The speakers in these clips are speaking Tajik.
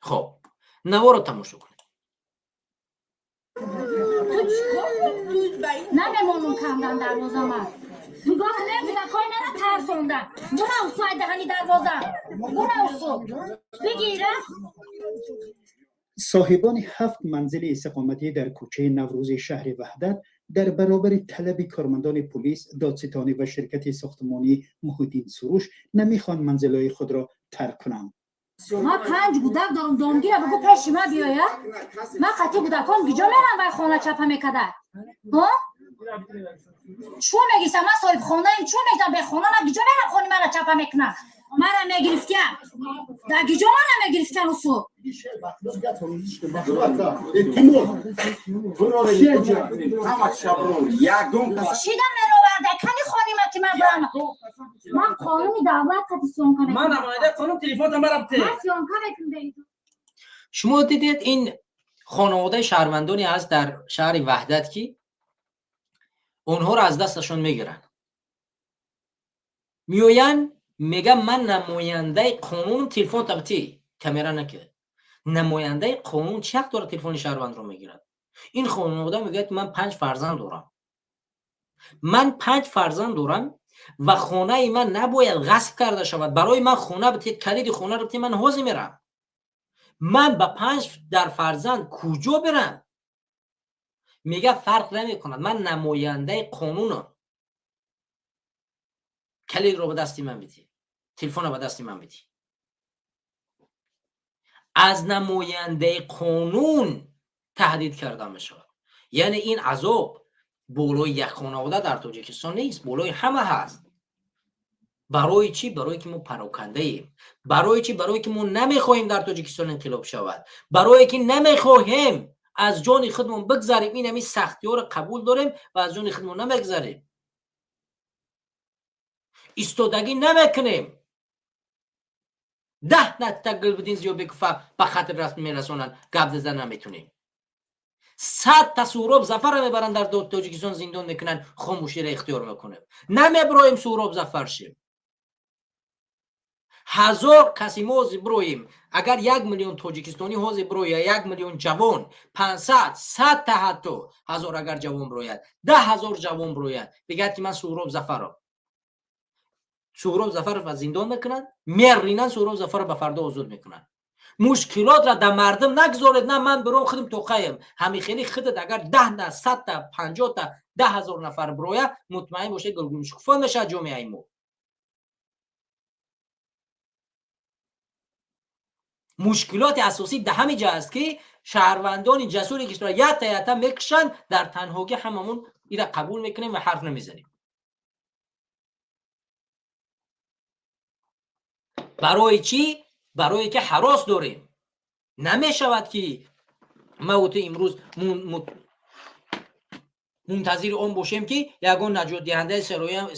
Хоб, наворо тамошо кунед. Намемонум кандан дарвозама. Нигоҳ кунем, кӯдакҳои мара тарсонда. Бурав сӯи даҳани дарвоза, бурав сӯ бигира. Соҳибони ҳафт манзили истиқоматӣ дар кӯчаи Наврӯзи шаҳри Ваҳдат дар баробари талаби кормандони полис, додситонӣ ва ширкати сохтмонии Муҳиддин Суруш намехоҳанд манзилҳои худро тарк кунанд. Ман панҷ кӯдак дорам. Домгира бигӯ, пеши ма биёя. Ман қатъи кӯдакон гиҷо мерам? Вай хона чапа мекарда. Чӯ мегирифтам? Ман соҳибхонаем. Чӯ мегирифтам? Бехона ман гиҷо мерам? Хони мара чапа мекунам. Мара мегирифтиям, дар гиҷо мара мегирифтиям усу. Чида мероварда кани хонима, ки ман бурам? Ман қонуни давлат қати съёмка Ман намояндаи қонун, телефонтон барам те. Ман съёмка мекунам. Шумо дидед, ин хонаводаи шаҳрвандоне ҳаст дар шаҳри Ваҳдат, ки онҳоро аз дасташон мегиранд, меоянд, мегӯям: «Ман намояндаи қонун, телефон табти камера накард». Намояндаи қонун чӣ ҳақ дорад телефони шаҳрвандро мегирад? Ин хонавода мегӯяд: «Ман панҷ фарзанд дорам, ман панҷ фарзанд дорам ва хонаи ман набояд ғасб карда шавад. Барои ман хона битед, калиди хонаро битед, ман ҳозир мерам. Ман ба панҷ дар фарзанд куҷо бирам?» Мега: «Фарқ намекунад, ман намояндаи қонунам, калидро ба дасти ман бидӣ, телефонро ба дасти ман бидӣ». Аз намояндаи қонун таҳдид карда мешавад. Яъне ин азоб болои як хонавода дар Тоҷикистон нест, болои ҳама ҳаст. Барои чӣ? Барое ки мо парокандаем. Барои чӣ? Барое ки мо намехоҳем дар Тоҷикистон инқилоб шавад, барое ки намехоҳем аз ҷони худмон бигзарем. Ин ҳамин сахтиҳоро қабул дорем ва аз ҷони худмон намегзарем, истодагӣ намекунем. 10 та Гулбиддин Зиёбекова ба хатр мерасонанд, гап зада наметунем. 100 та Суҳроб Зафарро мебаранд, дар Тоҷикистон зиндон мекунанд, хомӯширо ихтиёр мекунем, намеброем. Суҳроб Зафар шим, 1000 каси мо ҳозир бироем, агар 1 миллион тоҷикистонӣ ҳозир бироя, 1 миллион ҷавон, 500, 100 та, ҳатто ҳазор агар ҷавон бирояд, 10 000 ҷавон бирояд, бигӯяд, ки ман Суҳроб Зафаров, Суҳроб Зафаров зиндон мекунанд, меринанд, Суҳроб Зафаров ба фардо озод мекунанд. Мушкилотра дар мардум нагзоред. На, ман биром, худам тоқаем. Ҳамин хели худат агар 10 та, 100 та, 50 та, 10 000 нафар бироя, мутмаин бошед, гулгулшукуфон мешавад ҷомеаи мо. Мушкилоти асосӣ дар ҳамин ҷа аст, ки шаҳрвандони ҷасури кишвар якта якта мекушанд. Дар танҳогӣ ҳамамон ира қабул мекунем ва ҳарф намезанем. Барои чӣ? Барое ки ҳарос дорем. Намешавад, ки маву ту имрӯз мунтазири он бошем, ки ягон наҷотдиҳандаи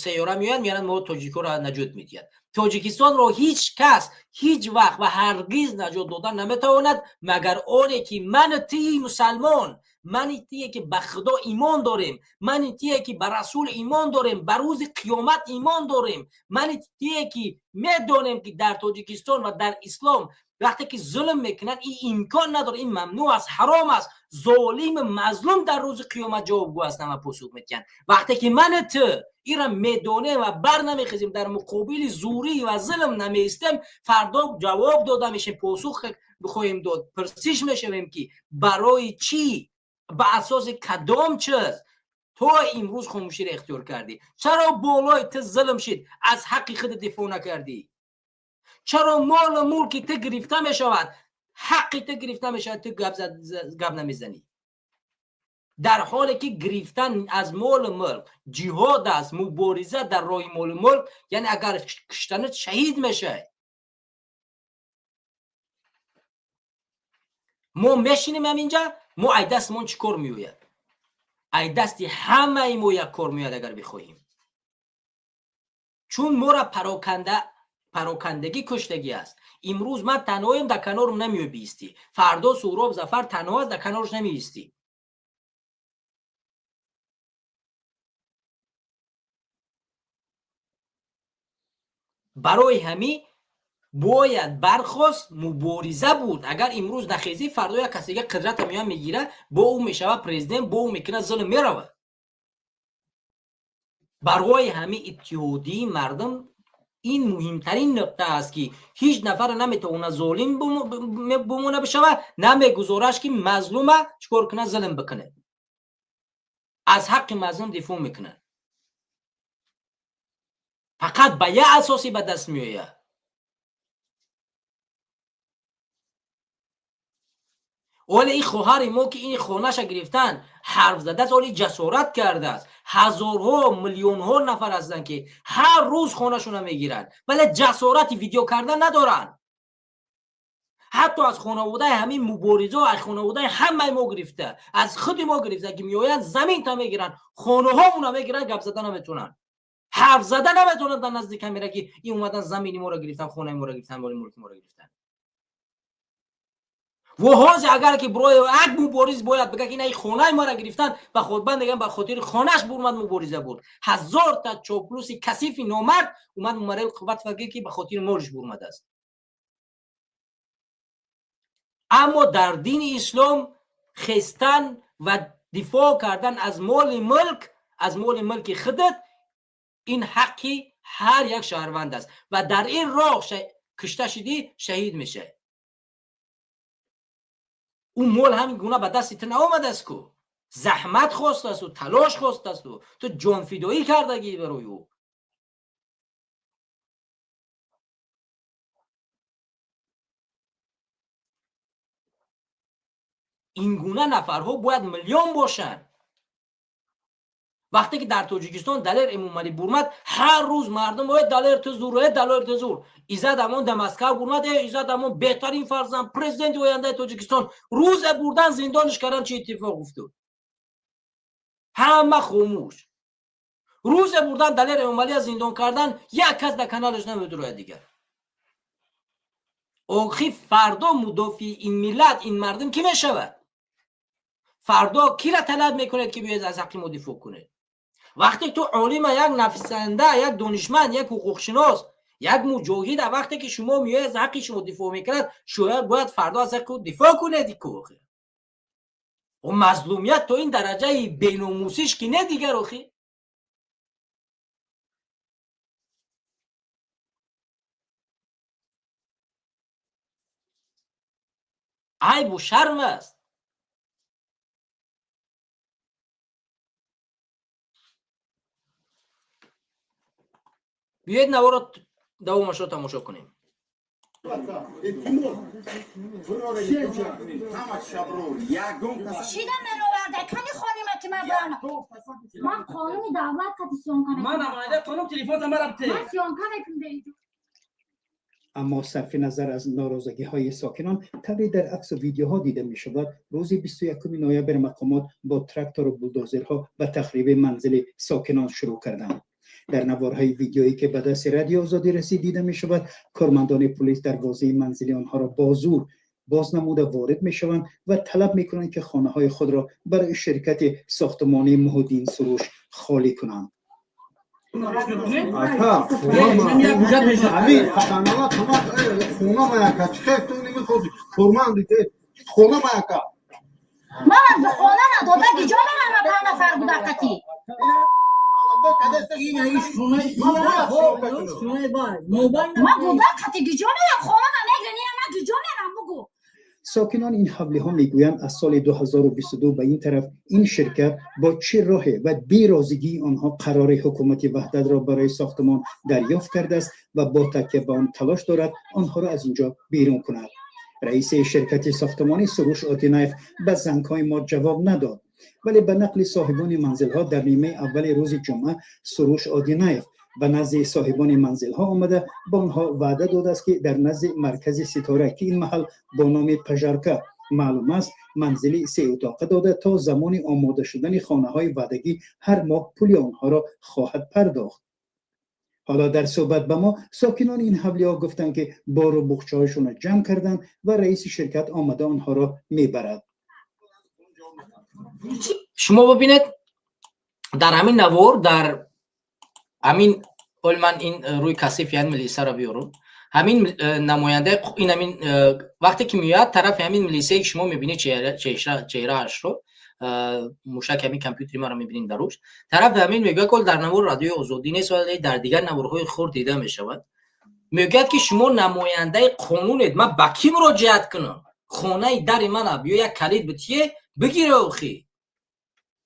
сайёра меояд, меянд, мо тоҷикоро наҷот медиҳад. Тоҷикистонро ҳеҷ кас ҳеҷ вақт ва ҳаргиз наҷот дода наметавонад, магар оне ки ману тии мусалмон, мани тие ки ба Худо имон дорем, мани тие ки ба Расул имон дорем, ба рӯзи қиёмат имон дорем, мани тие ки медонем, ки дар Тоҷикистон ва дар ислом вақте ки зулм мекунанд, ин имкон надорад, ин мамнӯъ аст, ҳаром аст. Золиму мазлум дар рӯзи қиёмат ҷавобгӯ ҳастанд ва посух медиҳанд. Вақте ки ману ту ира медонем ва бар намехезем, дар муқобили зӯрӣ ва зулм намеистем, фардо ҷавоб дода мешем, посух бихоҳем дод, пурсиш мешавем, ки барои чӣ, ба асоси кадом чиз то имрӯз хомӯширо ихтиёр кардӣ, чаро болои ту зулм шид, аз ҳаққи худ дифоъ накардӣ, чаро молу мулки ту гирифта мешавад, ҳаққи ту гирифта мешавад, ту гап намезанӣ? Дар ҳоле ки гирифтан аз молу мулк ҷиҳод аст, мубориза дар роҳи молу мулк, яъне агар куштанат, шаҳид мешавӣ. Мо мешинем ҳаминҷа. Мо ай дастмон чӣ кор меояд? Ай дасти ҳамаи мо як кор меояд, агар бихоҳем, чун мора парокандагӣ куштагӣ аст. Имрӯз ман танҳоем, дар канорам намеои биистӣ. Фардо Суҳроб Зафар танҳо аст, дар канораш намеистӣ. Барои ҳамин Бояд бархост, мубориза буд. Агар имрӯз нахезӣ, фардо як кас дига қудрата меояд, мегира, бо ӯ мешавад президент, бо ӯ мекунад, зулм меравад. Барои ҳамин иттиҳодии мардум ин муҳимтарин нуқта аст, ки ҳеҷ нафар наметавонад золим бимона бишавад, намегузораш, ки мазлума чикор кунад, зулм бикунад. Аз ҳаққи мазлум дифоъ мекунад. Фақат ба як асосе ба даст меояд. Оле ин хоҳари мо, ки ин хонаша гирифтан, ҳарф задааст, оли ҷасорат кардааст. Ҳазорҳо, миллионҳо нафар ҳастанд, ки ҳар рӯз хонашона мегиранд, вале ҷасорати видео кардан надоранд. Ҳатто аз хонаводаи ҳамин муборизо, аз хонаводаи ҳамаи мо гирифта, аз худи мо гирифта, ки меоянд, заминта мегиранд, хонаҳомона мегиранд, гап зада наметавонанд, ҳарф зада наметавонанд дар назди камера, ки ин омадан, замини моро гирифтан, хонаи моро гирифтан, моли мулки моро гирифтан. Во ҳозир агар ки бирои як мубориз бояд бигӯяд, ки ина хонаи маро гирифтан, ба хотбанд мегӯям, ба хотири хонаш бурмад, мубориза бурд. Ҳазорта чоплуси касифи номард омад, мумаррил қувват фагир, ки ба хотири молш бурмадааст. Аммо дар дини ислом хестан ва дифоъ кардан аз моли мулк, аз моли мулки худат, ин ҳаққи ҳар як шаҳрванд аст ва дар ин роҳ кушта шидӣ, шаҳид мешавӣ. Ӯ мол ҳамин гуна ба дасти ту наомадааст ку, заҳмат хостасту, талош хостасту, ту ҷонфидоӣ кардагӣ барои ӯ. Ин гуна нафарҳо бояд миллион бошанд. Вақте ки дар Тоҷикистон Далер Эмомалӣ бурмад, ҳар рӯз мардум: «Э, Далер, ту зур, э, Далер, ту зур!» Иззат Амон дар Москав бурмад: «Э, Иззат Амон, беҳтарин фарзанд, президенти ояндаи Тоҷикистон!» Рӯзе бурдан, зиндониш кардан, чӣ иттифоқ уфтод? Ҳама хомӯш. Рӯзе бурдан, Далер Эмомалия зиндон кардан, як кас дар каналаш намедурояд дигар. Охи фардо мудофии ин миллат, ин мардум кӣ мешавад? Фардо кира талаб мекунед, ки биёед, аз ҳаққи мо дифоъ кунед? Вақте ту олима, як нафисанда, як донишманд, як ҳуқуқшинос, як муҷоҳида, вақте ки шумо меояд, аз ҳаққи шумо дифоъ мекунад, шояд бояд фардо аз ҳаққи дифоъ кунед ку. Охи мазлумият то ин дараҷаи беномусиш ки не дигар, охи. Айбу шарм аст. Биёед, наворо давомашро тамошо кунем. Чида меноварда кани хонима, ки ман барам, ман қонуни давлат қати съёмка. Ман намояндаи қонун, телефонта мара бите. Ман съёмка мекунам. Аммо сарфи назар аз норозагиҳои сокинон, тавре дар аксу видеоҳо дида мешавад, рӯзи 21 ноябр мақомот бо трактору булдозерҳо ба тахриби манзили сокинон шурӯъ карданд. Дар наворҳои видеоӣ, ки ба дасти Радио Озодӣ расид, дида мешавад, кормандони полис дарвозаи манзили онҳоро бо зур боз намуда, ворид мешаванд ва талаб мекунанд, ки хонаҳои худро барои ширкати сохтмонии Муҳиддин Суруш холӣ кунанд. Ака, ҳамин хатанала тама хона маяка, чӣ хел ту намехоҳӣ? Корманди хона маяка. Ман ба хона надода, гиҷо мерам? Ма панҷ нафар буда қати. Ма буда қати гиҷо мерам? Хона ма мегирни, ма гиҷо мерам, бугу. Сокинон ин ҳавлиҳо мегӯянд, аз соли 2022 ба ин тараф ин ширкат бо чӣ роҳе ва берозигии онҳо қарори ҳукумати Ваҳдатро барои сохтмон дарёфт кардааст ва бо такя ба он талош дорад онҳоро аз инҷо берун кунад. Раиси ширкати сохтмонӣ Суруш Одинаев ба зангҳои мо ҷавоб надод, вале ба нақли соҳибони манзилҳо, дар нимаи аввали рӯзи ҷумъа Суруш Одинаев ба назди соҳибони манзилҳо омада, ба онҳо ваъда додааст, ки дар назди маркази Ситора, ки ин маҳал бо номи Пажарка маълум аст, манзили сеутоқа дода, то замони омода шудани хонаҳои ваъдагӣ ҳар моҳ пули онҳоро хоҳад пардохт. Ҳоло дар суҳбат ба мо сокинони ин ҳавлиҳо гуфтанд, ки бору буғчаҳояшонро ҷамъ карданд ва раиси ширкат омада, онҳоро мебарад. Шумо бибинед, дар ҳамин навор, дар ҳамин ҳол ман ин рӯи касиф ян милисаро биёрам. Ҳамин намояндаи ин ҳамин вақте ки меояд, тарафи ҳамин милисае ки шумо мебинед чеҳраашро, мушак ҳамин компютери маро мебинед дар рӯш, тарафи ҳамин мегӯяд, ки дар навор Радиои Озодӣ нест, вале дар дигар наворҳои хурд дида мешавад. Мегӯяд, ки шумо намояндаи қонунед, ман ба кӣ муроҷиат кунам? Хонаи дари мана биё, як калид битие, бигире. Охи,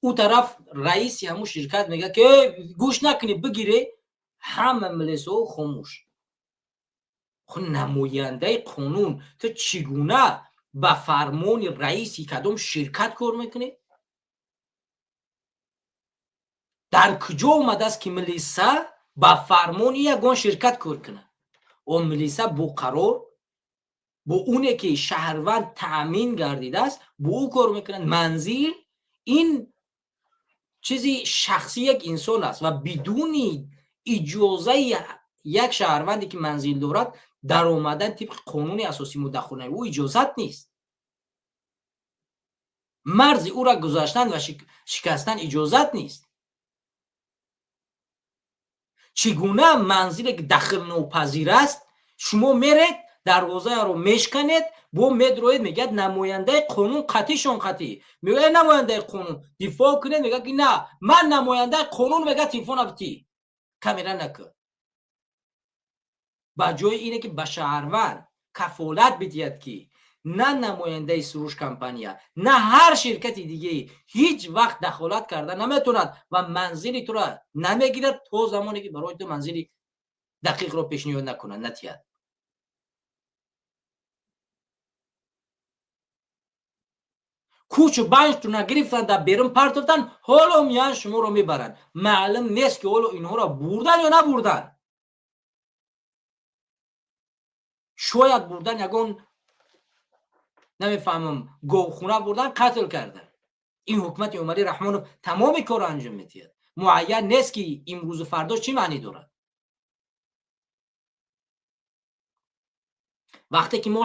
ӯ тараф раиси ҳамун ширкат мегӯяд, ки гӯш накунӣ, бигире. Ҳама милисаҳо хомӯш. Намояндаи қонун, ту чӣ гуна ба фармони раиси кадом ширкат кор мекунӣ? Дар куҷо омадааст, ки милиса ба фармони ягон ширкат кор кунад? Он милиса бо қарор, бо оне ки шаҳрванд таъмин гардидааст, бо ӯ кор мекунад. Манзил ин чизи шахсии як инсон аст ва бидуни иҷозаи як шаҳрванде ки манзил дорад, даромадан тибқи қонуни асосии муддахонаи ӯ иҷозат нест. Марзи ӯра гузаштан ва шикастан иҷозат нест. Чӣ гуна манзиле ки дахлнопазир аст, шумо меред, дарвозаро мешканед, бо медроед, мегӯяд намояндаи қонун қатишон қатӣ. Мегӯяд намояндаи қонун дифоъ кунед, мегӯяд ки на, ман намояндаи қонун, мегӯяд телефона битӣ, камера накун. Ба ҷои ине ки ба шаҳрванд кафолат бидиҳад, ки на намояндаи Суруш компания, на ҳар ширкати дигае ҳеҷ вақт дахолат карда наметавонад ва манзили тура намегирад то замоне ки барои ту манзили дақиқро пешниҳод накунад, натиҳад. Кӯчу банҷтуна гирифтанд, дар берун партофтанд, ҳоло меянд, шуморо мебаранд. Маълум нест, ки ҳоло инҳоро бурдан ё набурдан. Шояд бурдан, ягон намефаҳмам, говхуна бурдан, қатл кардан. Ин ҳукумати Эмомалӣ Раҳмонов тамоми корро анҷом медиҳад. Муайян нест, ки имрӯзу фардо чӣ маънӣ дорад. Вақте ки мо